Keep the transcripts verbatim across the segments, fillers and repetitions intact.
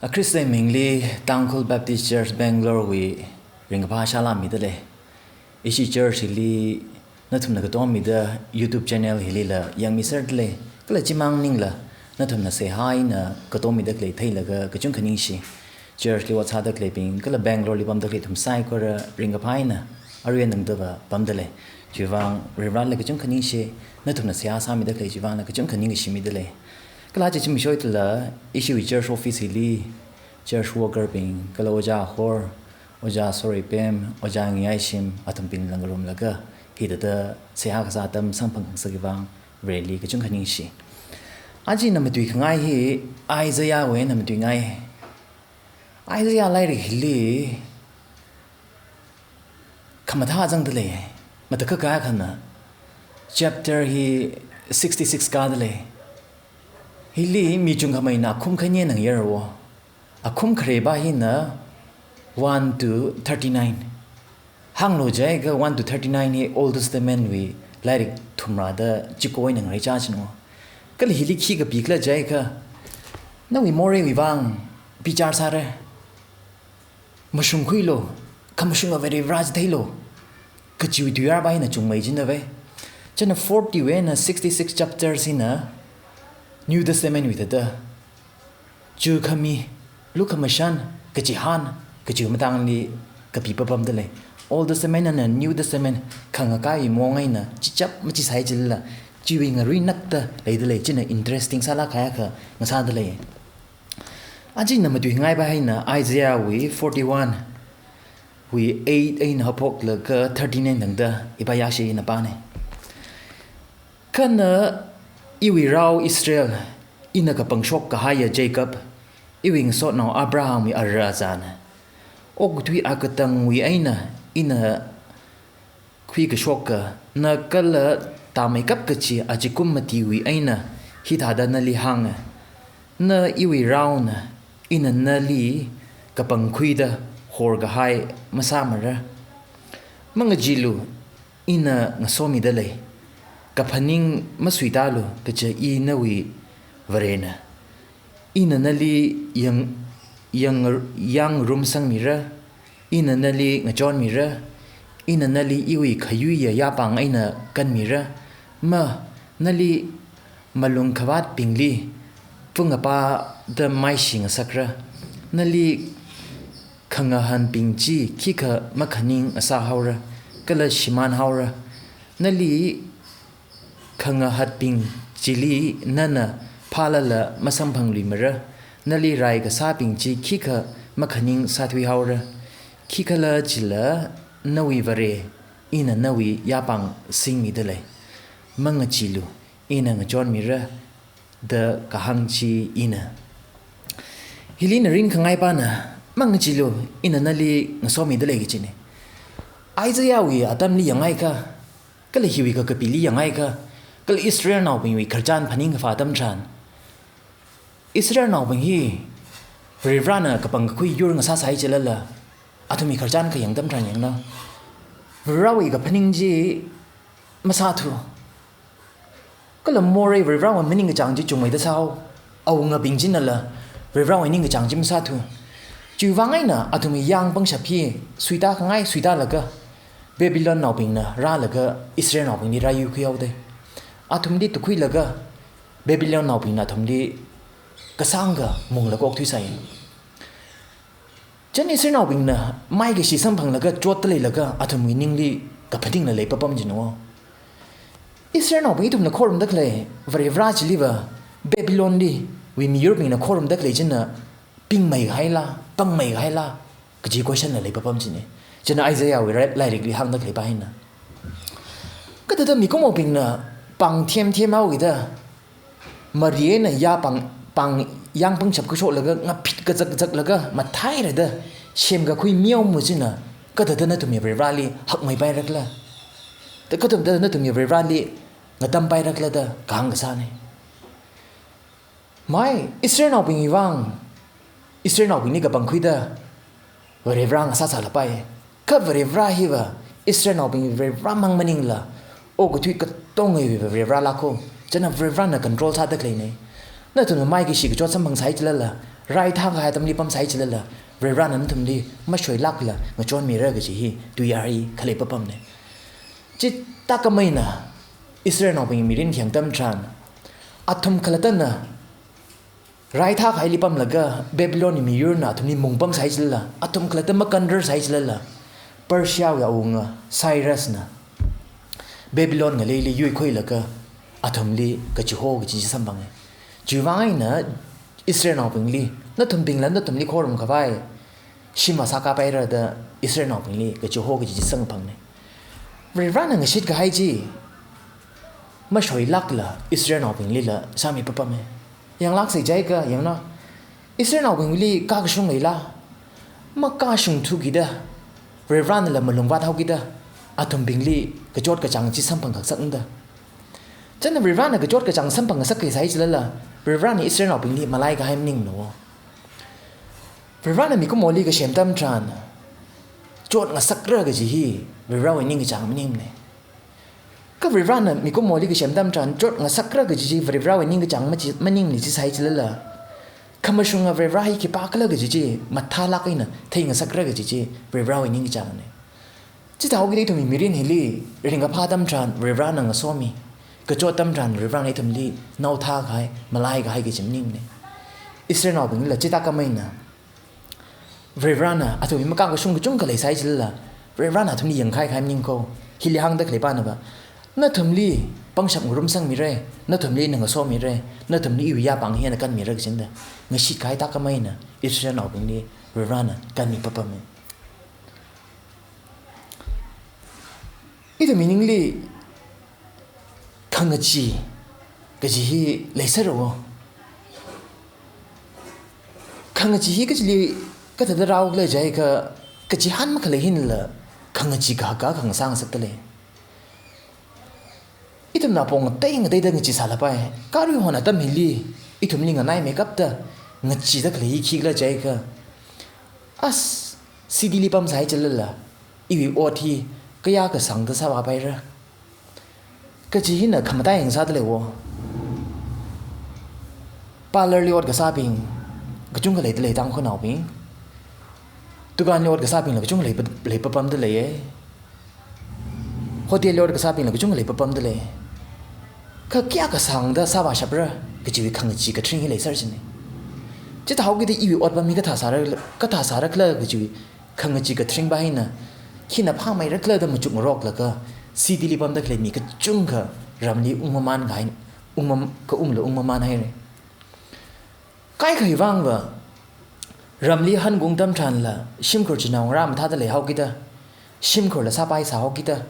Akhristawui mingli Tangkhul Baptist Church Bangalore wui ringkaphā salām mida lei. Ishi church hili nathumna katommida YouTube channel hilila yangmiserda lei. Kala chimang maningla nathumna seihā eina katommida khalei theilaga kachungkha ningshi. Church li ot sāda khaleibing, kala Bangalore li pamda khalei nathum saikora ringkaphā eina arui tangda va pamda lei. Chiwuivang Varivarāli kachungkha ningshi, nathumna seihā sāmida khalei chiwuivangla kachungkha ningshimida lei. Kala chi chimshoitala, ishiwui church office hili, church worker bing, kala ojā Hor, ojā Soreipem, ojā Ngiyaishim, athumbingla ngarumlaga, hithāda seihā kasā atam samphang ngasakki vang, Vareli kachungkha ningshi. Aja ina matuikhangai hi, Isaiah wui eina matuingai. Isaiah lairik hili, khamathā zangda lei, matakhak akhana, chapter hi sixty-six kāda lei. Hili mi chungkhameina akhum khani eina ngayarwo. Akhum khareba hina one to thirty-nine. Hānglu jiakha one to thirty-nine hi Old Testament wui lairik thumrāda chiko eina ngaraichā chino. Kala hili khi kapikhala jiakha, nawui moreiwui vang bichar sāra. Mashungkhuilu, khamashunga Varivarā chi theilu, kachiwui tuiyār pa hina chungmei china vai. China forty wui eina sixty-six chapters hina New Testament wui thāda, chukhami, lukhamashan, kachihān, kachiwui matangli kapi papamda lei. Old Testament eina New Testament khangakaiwui maong eina chichap machisai chilala, chiwui ngaruinakta leida lei, china interesting sālāk kahai akha ngasāda lei. Aja ina matuingai pa hina Isaiah wui forty-one wui eight eina haophoklaga thirty-nine tangda ipā yashi ina pāna. Kha na iwui rao Israel, ina kapangshok kahaiya Jacob, iwui ngasotnao Abrahamwui ara azan, okathui akatangwui eina ina khuikashoka, na kala tāmeikap kachi achikum matiwui eina hithāda nali hānga. Na iwui raona, ina nali kapangkhuida horkahai masāmara. Mangacheealu, ina ngasomida lei. Kaphaning masuitālu, kaja i nawui Varena. Ina nali yang, yang, yangrumsangmira, ina nali ngachonmira, ina nali iwui khayuiya yāpāng eina kanmira, ma, nali malung khavātbingli pungapāda maishi ngasakra, nali khangahānbing chi khikha makhaning ngasāhaora, kala shimānhaora, nali khangahatbing chili nana phālala masamphangluimara, nali rai kasābing chi khikha makhaning sāthuihaora. Khikhalajila nawui Vare, ina nawui yāpāng singmida lei. Mangacheealu, ina ngachonmira, da kahāng chi ina. Hili ina ringkhangai pana, mangacheealu, ina nali ngasomida lei kachina. Isaiahwui atamli yangakha, kala hiwui kakapili yangakha, kala Israelnaobingwui khararchan phaning kaphā atam tharan, Israelnaobing hi Varivarāna kapangkakhui yur ngasāsai chilala, athumwui khararchan kayang atam tharan yanglu. Varivarāwui kaphaning chi masāthu. Kala morei Varivarāwui maningkachāng chi chungmeida sāhao. Awungabing chinala Varivarāwui ningkachāng chi masāthu. Chiwuivang eina athumwui yāng pangshap hi suitākhangai suitālaga, Babylonnaobingna rālaga Israelnaobingli rāyuikhuihaoda. Athumli tukhuilaga Babylonnaobingna athumli kasāngkha munglaga okthuisai. Chieina Israelnaobingna maikashi samphanglaga chotda leilaga athumwui ningli kaphaningla leipapam chino. Israelnaobing ithumna khorumda khalei Varivarā chiliva Babylonli wui miyurbingna khorumda khalei china pingmei kahaila, pangmei kahaila, kaji question la leipapam china. Chieina Isaiahwui rai-, lairikli hāngda khalei pa hina. Kathāda mikumobingna pāng themthem haowuida, mari eina yāpāng, pāng yāng pangshap kashoklaga ngaphit kazak kazaklaga mathairada semkakhui meoma china, kathāda nathumwui Varivarāli hakmeipairakhala? Da kathāda nathumwui Varivarāli ngatampairakhala da kahāng kasāna. Mai, Israelnaobingwui vang, Israelnaobingli kapangkhuida Varivarā ngasāsālapai. Kha Varivarā hiva Israelnaobingwui Varivarā mang maningla, okathui katongawui Varivarāla ko. Chieina Varivarāna control sāda khaleina. Nathumna maikashi kachot samphangsai chilala, raithā kahai atamli pamsai chilala, Varivarana nathumli mashoilākla ngachonmira kaji hi tui ari khalei papamne. Chithākhameina Israelnaobing mirin khayang atam tharan, athum khalattana raithā kahaili pamlaga Babylonwui miyurna athumli mungpamsai chilala, athum khalatta makanrarsai chilala, Persiawui awunga Cyrusna Babylon ngaleili yuikhuilaga athumli kachiho kaji chi samphange. Chiwuivang eina Israelnaobingli, nathumbingla nathumli khorum khavai shim masākapaira da Israelnaobingli kachiho kaji chi samphangne. Varivarana ngashit kahai chi mashoilākla Israelnaobinglila sāmi papame. Yanglāksei jiakha, yangna, Israelnaobingli kakashung leila, makashungthukida, Varivaranala malungvāt haokida, athumbingli kachot kachāng chi samphang ngasaksakda. Chieina Varivarana kachot kachāng samphang ngasakkasai chilala, Varivarana Israelnaobingli malai kahai maningmana. Varivarana mikumoli kasem atam tharan chot ngasakra kaji hi Varivarawui ningkachāng maningmane. Kha Varivarana mikumoli kasem atam tharan chot ngasakra kaji chi Varivarawui ningkachāng machi, maningmane jisai chilala, khamashunga Varivara hi khipākhala kaji chi mathālāk eina theingasakra kaji chi Varivarawui ningkachāngne. Chithāhaokida ithumwui mirin hili ringkaphā atam tharan Varivarana ngasomi, kachot atam tharan Varivarana ithumli naothā kahai, malai kahai kaji maningmane. Israelnaobingla chithākhameina Varivarana athumli makakashung kachungkha leisai chilala, Varivarana athumli yangkhai kahai maningko. Hili hāngda khalei panava, nathumli pangshap ngarumsangmire, nathumli ina ngasomire, nathumli iwui yāpāng hi ina kanmire kajina da ngashit kahai thākhameina Israelnaobingli Varivarana kanmi papame. Ithumwui ningli khangachee kaji hi leiserra wo. Khangachee hi kachili kathāda rāokhala jiakha, kachihān makhalei hinala khangachee kahaka khangasā ngasakdalei. Ithumna apong ngatei ngateida ngachee sālapai. Kha aruihon atam hili ithumli nganaimeikapta ngacheeda khalei hi khikhala jiakha, as, city li pamsai chilala, iwui ot hi kayākha sāngda sāvāpaira kaji hina khamataiya ngasādalei wo. Parlour li ot kasābing kachungkha leidalei Tangkhulnaobing. Dukanli ot kasābingla kachungkha lei, lei papamdaleiye. Hotel li ot kasābingla kachungkha lei papamdalei. Kha kayākha sāngda sāvāshapra kajiwui khangachee kathring hi leiser chine. Chithāhaokida iwui otpam hi kathā sāra, kathā sārakhala kajiwui khangachee kathringva hina, khina phāmeirakhala da machukngaroklaga, city li pamda khalei mi kachungkha ramli ungmamān kahai, ungmam-, kaungla ungmamān haire. Kaikhawui vangva, ramli hanung atam tharanla, shimkhur chinaongarā mathāda leihaokida, shimkhurla sāpai sāhaokida,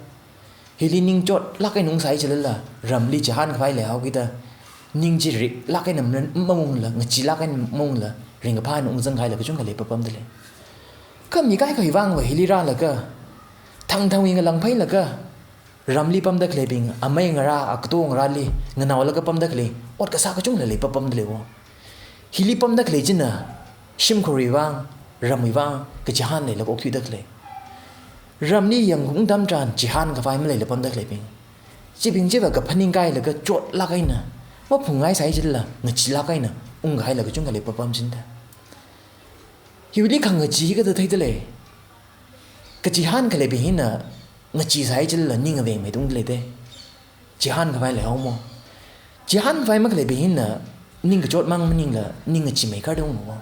hili ningchotlāk eina ungsai chilala, ramli chihān khavai leihaokida, ning chi riklāk eina ma-, maungla, ngacheelāk eina maungla, ringkaphā eina ungzang kahaila kachungkha lei papamdalei. Kha mi kaikhawui vangva hili rālaga, thangthangwui ngalāng phailaga, ramli pamda khaleibing, amei ngarā, akato ngarāli nganaolaga pamda khalei, ot kasā kachungla lei papamdalei wo. Hili pamda khalei china, shimkhurwui vang, ramwui vang, kachihān leilaga okthuida khalei. Ramli yangkung atam tharan chihān khavai maleila pamda khaleibing, chibing chiva kaphaning kailaga chotlāk eina maphungngaisai chilala, ngacheelāk eina ungkahaila kachungkha lei papam china da. Hiwuili khangachee hi kathāda theidalei? Kachihān khaleibing hina ngacheesai chilala ning avengmeida ungdalei te. Chihān khavai leihao mo. Chihān khavai makhaleibing hina ning kachotmang maningla ning ngacheemei kharda ungmo.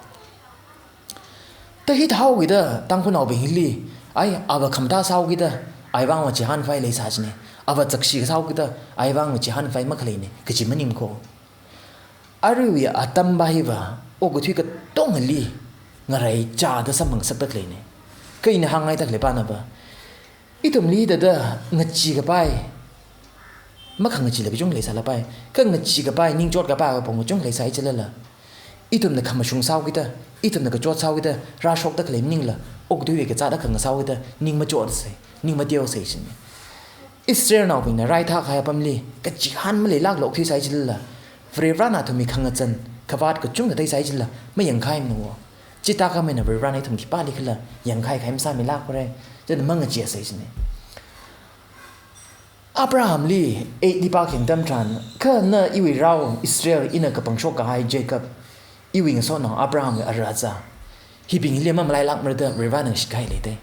Da hithāhaokida Tangkhulnaobing hili, ai, ava khamathā sāhaokida, ai vangva chihān khavai leisā chine. Ava chakshi kasā haokida, ai vangva chihān khavai makhaleine kaji maningko. Aruiwui atamva hiva, okathui katongali ngaraichāda samphang ngasakda khaleine. Kha ina hāngngaida khalei panava, ithumli thāda ngachee kapai, makhangacheela kachungkha leisālapai. Kha ngachee kapai, ningchot kapai apong kachungkha leisai chilala, ithumna khamashung sāhaokida, ithumna kachot sāhaokida, rāshokda khalei maningla, okathuiwui kazāt akha ngasāhaokida, ning machotsei, ning mateosei chine. Israelnaobingna raithā kahai apamli, kachihān maleilākla okthuisai chilala, Varivarana athumwui khangazan khavāt kachungkha theisai chilala, mayangkhaimana wo. Chithākhameina Varivarana ithum khipālikhala yangkhai kahai masāmilākpare, chieina mangacheesei chine. Abrahamli eight li pākhayang atam tharan, kha na iwui rao Israel, ina kapangshok kahai Jacob, iwui ngasotnao Abrahamwui ara aza, hibingli mamalailākmara da Varivarana ngashitkahai leidei.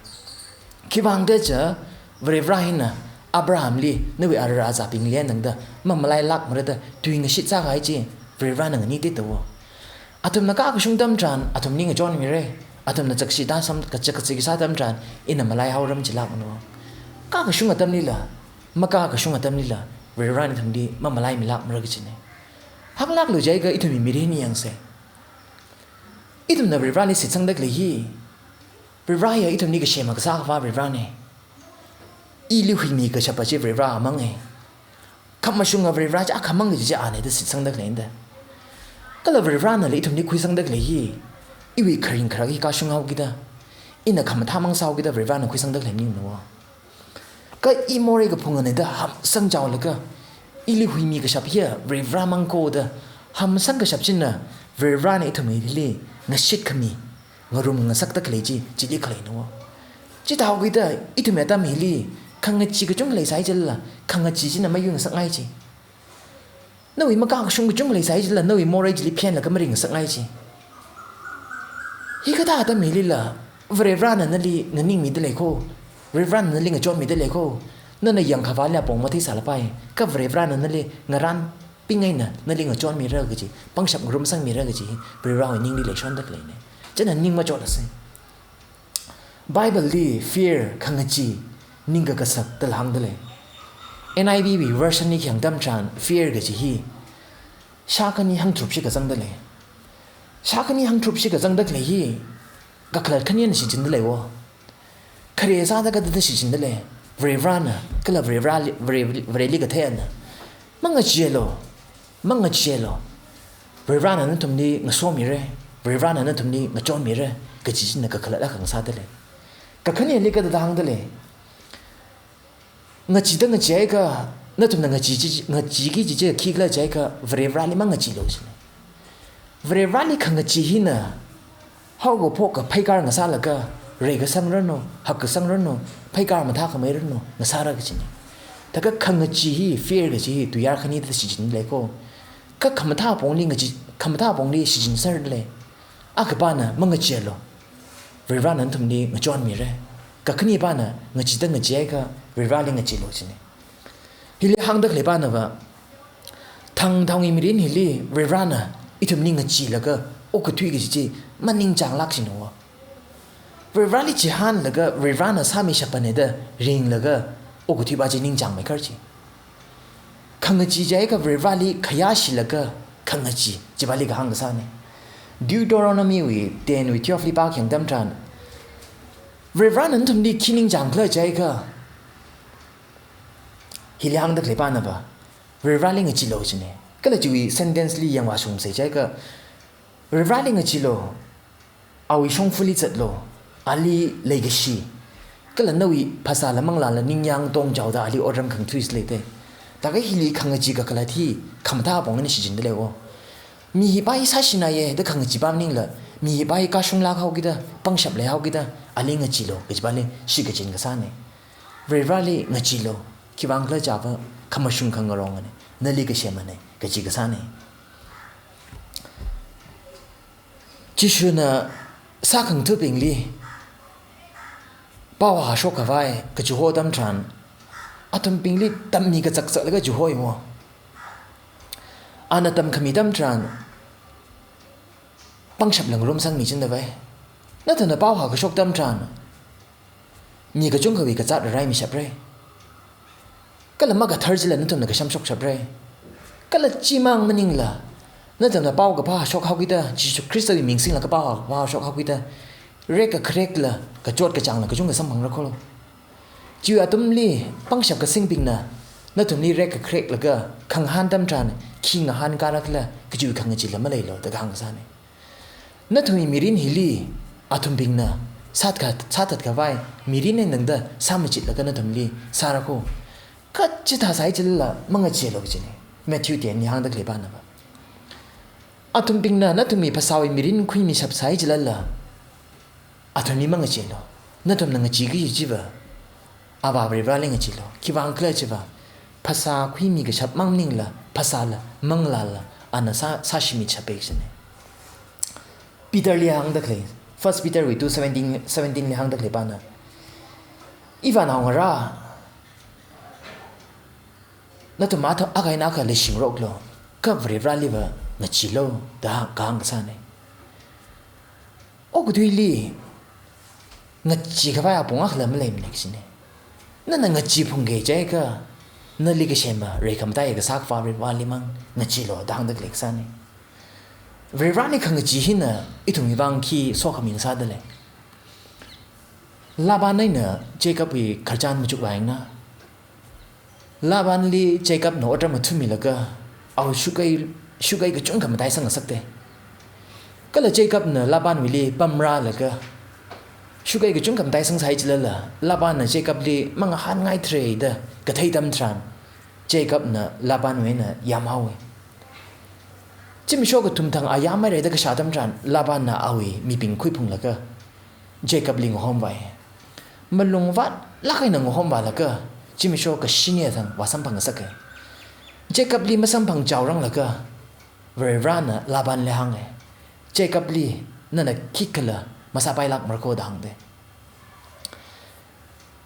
Khiwuivang kaja Varivara hina Abrahamli nawui ara azabingli eina tangda mamalailākmara da tui ngashit sākahai chi Varivarana nganingda wo. Athumna kakashung atam tharan athumli ngachonmira. Athumna chakshi tāsam, kachak kachik sā atam tharan ina malaihaora majilākmana. Kakashung atamlila, makakashung atamlila, Varivarana ithumli mamalaimilākmara kajina. Hānglāklu jiakha ithumwui mirin yangsa. Ithumna Varivarali shitsangda khalei hi, Varivara hiya ithumli kasem kasā Akhava Varivarana. Ili huimi kashapa chi Varivara amanga. Khamashunga Varivara chi akhamang kaji chi ana da shitsangda khaleina da. Kala Varivaranala ithumli khuisangda khalei hi, iwui kharing kharak hi kashunghaokida, ina khamathā mang sāhaokida Varivarana khuisangda khalei maningmana. Kha i morei kaphungana da hamsang chaolaga, ili huimi kashap hiya Varivara mang ko da hamsang kashap china Varivarana ithumwuili ngashit khami, ngarum ngasakda khalei chi, chili khaleina. Chithāhaokida ithumwui atam hili khangachee kachungkha leisai chilala, khangachee china mayui ngasakngai chi. Nawui makakashung kachungkha leisai chilala, nawui morei chili phenlaga maring ngasakngai chi. Hikathā atam hilila, Varivarana nali nganingmida lei ko, Varivarana nali ngachonmida lei ko, nana yangkhavāli apong matheisālapai, kha Varivarana nali ngaranping eina nali ngachonmira kaji, pangshap ngarumsangmira kaji, Varivarawui ningli leishonda khaleina. China ning machotlasai. Bible li fear, khangachee, ningkakasak da hāngda lei. N I V wui version li khi hāng atam tharan fear kaji hi shākhani hangtharup shikha zangda lei. Shākhani hangtharup shikha zangda khalei hi kakhalat khanina shichinda lei wo. Khare sāda kathāda shichinda lei. Varivarana, kala Varivarali, Vari-, Vareli kathei ana. Mangacheelu, mangacheelu. Varivarana nathumli ngasomira, Varivarana nathumli ngachonmira, kaji china kakhalat akha ngasāda lei. Kakhaneli kathāda hāngda lei. Ngacheeda ngacheeakha, nathumna ngachee chi, ngacheeki kaji chi khikhala jiakha, Varivarali mangacheelu jina. Varivarali khangachee hina, haokaphok kaphaikar ngasālaga, reikasang ranu, hakkasang ranu, phaikar mathākhamei ranu, ngasāra kajina. Thākha khangachee hi, fear kaji hi, tuiyār khani da shichinda lei ko. Kha khamathā apongli ngachee, khamathā apongli shichinserda lei. Akhapana mangacheelu, Varivarana nathumli ngachonmira. Kakhanepana ngacheeda ngacheeakha Varivarali ngacheelu jina. Hili hāngda khaleipana va, thangthangwui mirin hili Varivarana ithumli ngacheelaga okathui kaji chi maningchānglāk jina wo. Varivarali chihānlaga Varivarana sāmishapana da ringlaga okathuipa chi ningchāngmeikar chi. Khangachee jiakha Varivarali khayāshilaga khangachee, chipali kahāng kasāna. Deuteronomy wui ten wui twelve li pākhayang atam tharan, Varivarana nathumli khi ningchāngkhala jiakha, hili hāngda khaleipana va, Varivarali ngacheelu jina. Kala chiwui sentence li yangvāshungsa jiakha, Varivarali ngacheelu, awui shongfali zatlu, ali leikashi, kala nawui phasāla manglāla ningyāng tongchaoda ali otram khangathaisa leida. Thākha hili khangachee kakhalat hi khamathā apong eina shichinda lei wo. Mi hipa hi sāshinaiya da khangacheepa maningla, mi hipa hi kashunglāk haokida, pangshap leihaokida, ali ngacheelu kajipali shikachin kasāna. Varivarali ngacheelu, khiwuivang khala jiakha khamashung khangarongana, nali kasemana, kaji kasāna. Jishuna sākhangathabingli paohā shokkhavai kachiho atam tharan, athumbingli tammi kazakzaklaga chihoiwo. Ana tamkhami atam tharan, pangshap ngarumsangmi chindavai. Nathumna paohā kashok atam tharan, mi kachungkhawui kazāt rāraimishapra. Kala makathar chila nathumna kashamshokshapra. Kala chimang maningla, nathumna paokaphā shokhaokida, Jishu Khristawui ming singlaga paokaphā shokhaokida, rek kakharekla, kachot kachāngla kachungkha samphangra kholo. Chiwui athumli pangshap kasingbingna nathumli rek kakhareklaga khangahān atam tharan, khi ngahānkāra khala, kajiwui khangacheela maleilu da kahāng kasāna. Nathumwui mirin hili athumbingna sāthat, sāthatkhavai mirin eina tangda sāmachitlaga nathumli sāra kho. Kha chithāsai chilala mangacheelu kajina. Matthew ten li hāngda khaleipana va, athumbingna nathumwui phasāwui mirin khuimishapsai chilala, athumli mangacheelu. Nathumna ngacheeki kaji chiva, Avā Varivarali ngacheelu. Khiwuivang khala chiva, phasā khuimi kashap mang maningla, phasāla, manglāla, ana sā, sāshimishapa kajina. Peter li hāngda khalei, First Peter wui two seventeen, seventeen li hāngda khalei pana, ivānaongarā, nathum mathā akha eina akha leishingaroklu, kha Varivarāliva ngacheelu da kahāng kasāna. Okathuili ngachee khavai apong akhala maleimana kajina. Nana ngachee phungki jiakha, nali kasema reikhamataiya kasā Akhava Varivarāli mang ngacheelu da hāngda khalei kasāna. Varivarāli khangachee hina ithumwui vang khi sokhami ngasāda lei. Laban eina Jacob wui khararchan machuklaga, Labanli Jacob na otram mathummilaga, awui shukai, shukai kachungkha mataisang ngasakta. Kala Jacob na Labanwuili pamrālaga, shukai kachungkha mataisang sāi chilala, Laban na Jacob li mangahānngai thre da kathei atam tharan, Jacob na Labanwui eina yamhaowa. Zimiksho kathum thang ayamhaira da kashā atam tharan, Laban na awui mibing khuiphunglaga Jacob li ngahomvāya. Malung vātlāk eina ngahomvālaga, zimiksho kashini thang vāsamphang ngasaka. Jacob li masamphangchaoranglaga, Varivarāna Labanli hānga. Jacob li nana khikhala masāpailākmara ko da hāngda.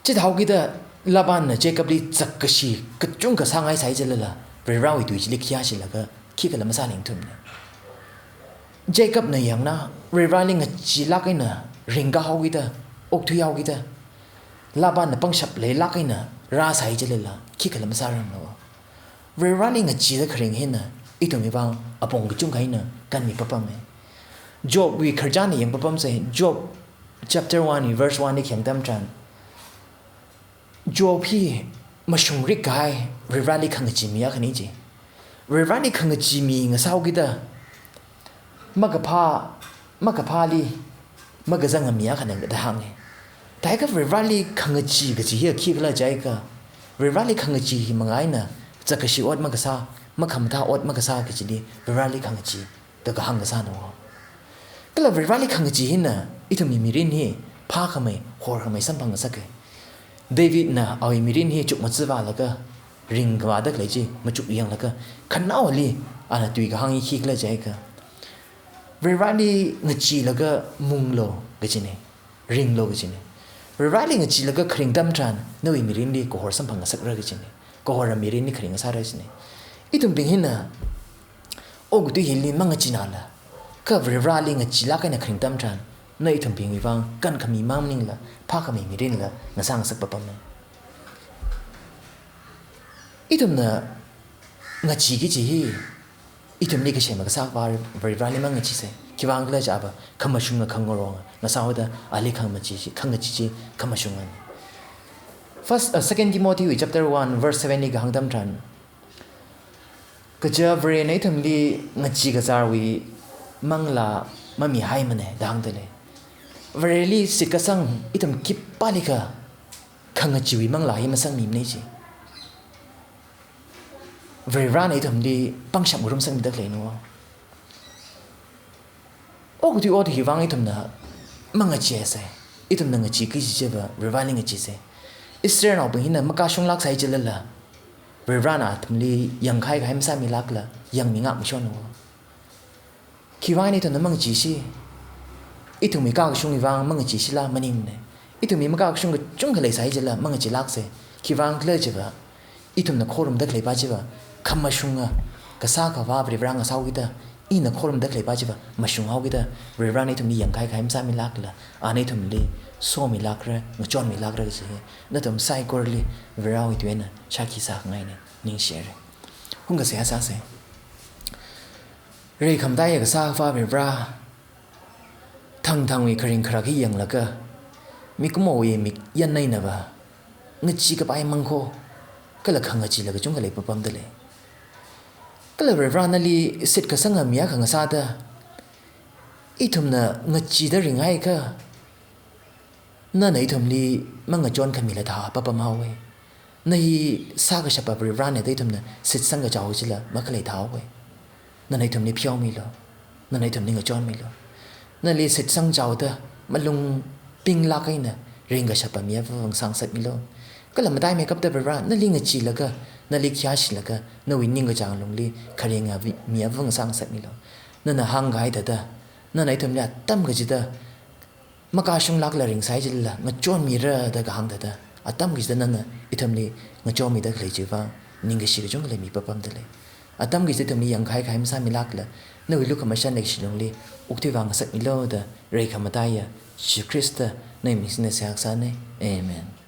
Chithāhaokida Laban na Jacob li zakkashi kachungkha sāngaisai chilala, Varivarāwui tui chili khayāshilaga khikhala masālingthumana. Jacob na yangna, Varivarāli ngacheelāk eina ringkahaokida, okthuihaokida, Laban na pangshap leilāk eina rāsai chilala, khikhala masāranglu. Varivarāli ngacheeda kharing hina ithumwui vang apong kachungkha eina kanmipapama. Job wui khararchan yangpapamsa, Job chapter one wui verse one li khayang atam tharan, Job hi mashungrik kahai Varivarāli khangachee mi akhana ji. Varivarāli khangachee mi ngasāhaokida, makaphā, makaphāli makazanga mi akhana da hānga. Thākha Varivarāli khangachee kaji hi khikhala jiakha, Varivarāli khangachee hi manga eina zakkashi ot makasā, makhamathā ot makasā kajili Varivarāli khangachee da kahāng kasāna. Kala Varivarāli khangachee hina ithumwui mirin hi phākhamei, horkhamei samphang ngasaka. David na awui mirin hi chukmajavālaga ringkavāda khalei chi machukyanglaga, khanaowali ana tui kahāng hi khikhala jiakha, Varivarāli ngacheelaga munglu kajina, ringlu kajina. Varivarāli ngacheelaga kharing atam tharan, nawui mirinli kahor samphang ngasakra kajina. Kahora mirinli kharing ngasāra kajina. Ithumbing hina okathui hili mangacheena la, kha Varivarāli ngacheelāk eina kharing atam tharan, na ithumbingwui vang kankhami mang maningla, phākhami mirinla ngasā ngasakpapamna. Ithumna ngacheeki kaji hi, ithumli kasema kasā Var-, Varivarāli mang ngacheesa. Khiwuivang khala jiakha, khamashunga khangaronga ngasāhaoda ali khangachee chi, khangachee chi khamashungana. First, uh, Second Timothy wui chapter one verse seven li kahāng atam tharan, kaja Varena ithumli ngachee kazārwui manglā mamihaimana da hāngda lei. Vareli shitkasang ithum khipālikha khangacheewui manglā hi masangmimana ji. Varivarāna ithumli pangshap ngarumsangmida khaleina. Okathui ot hiwui vang ithumna mangacheesa. Ithumna ngacheeki kaji chiva Varivarāli ngacheesa. Israelnaobing hina makashunglāksai chilala, Varivarāna athumli yangkahai kahai masāmilākla, yangmi ngak mashonna. Khiwuivang ithumna mangacheeshi? Ithumwui kakashungwui vang mangacheeshila maningmana. Ithumwui makakashung kachungkha leisai chila mangacheelāksa. Khiwuivang khala jiva, ithumna khorumda khaleipa chiva khamashunga kasā Akhava Varivarā ngasāhaokida, ina khorumda khaleipa chiva mashunghaokida, Varivarāna ithumli yangkahai kahai masāmilākla, ana ithumli somilākra, ngachonmilākra kaji hi nathum saikorali Varivarāwui tui eina shākhi sākhangaina, ningshira. Hungkasā sāsa. Reikhamataiya kasā Akhava Varivarā, thangthangwui kharing kharak hi yanglaga, mikumowui mik yan einava ngachee kapai mangkho, kala khangacheela kachungkha leipapamda lei. Kala Varivarā nali shitkasanga mi akha ngasāda, ithumna ngacheeda ringakha, nana ithumli mangachon khamila thā papamhaowa. Na hi sākashapa Varivarāna da ithumna shitsang kachao chila makhalei thāhaowa. Nana ithumli pheomilu. Nana ithumli ngachonmilu. Nali shitsang chaoda malung pinglāk eina ringkashapa mi ava ngasā ngasakmilu. Kala mataimeikapta Varivarā nali ngacheelaga, nali khayāshilaga, nawui ningkachāng lungli kharinga vi-, mi ava ngasā ngasakmilu. Nana hāngkahai thāda, nana ithumli atam kachida makashunglākla ringsai jilala ngachonmira da kahāng thāda, atam kachida nana ithumli ngachonmida khalei chiwui vang ningkashi kachungkha leimipapamda lei. Atam kachida ithumli yangkahai kahai masāmilākla, nawui lukhamashan leikashi lungli wukthuivang ngasakmilu da, reikhamataiya Jesu Khrista nawui ming singda seihā kasāna. Amen.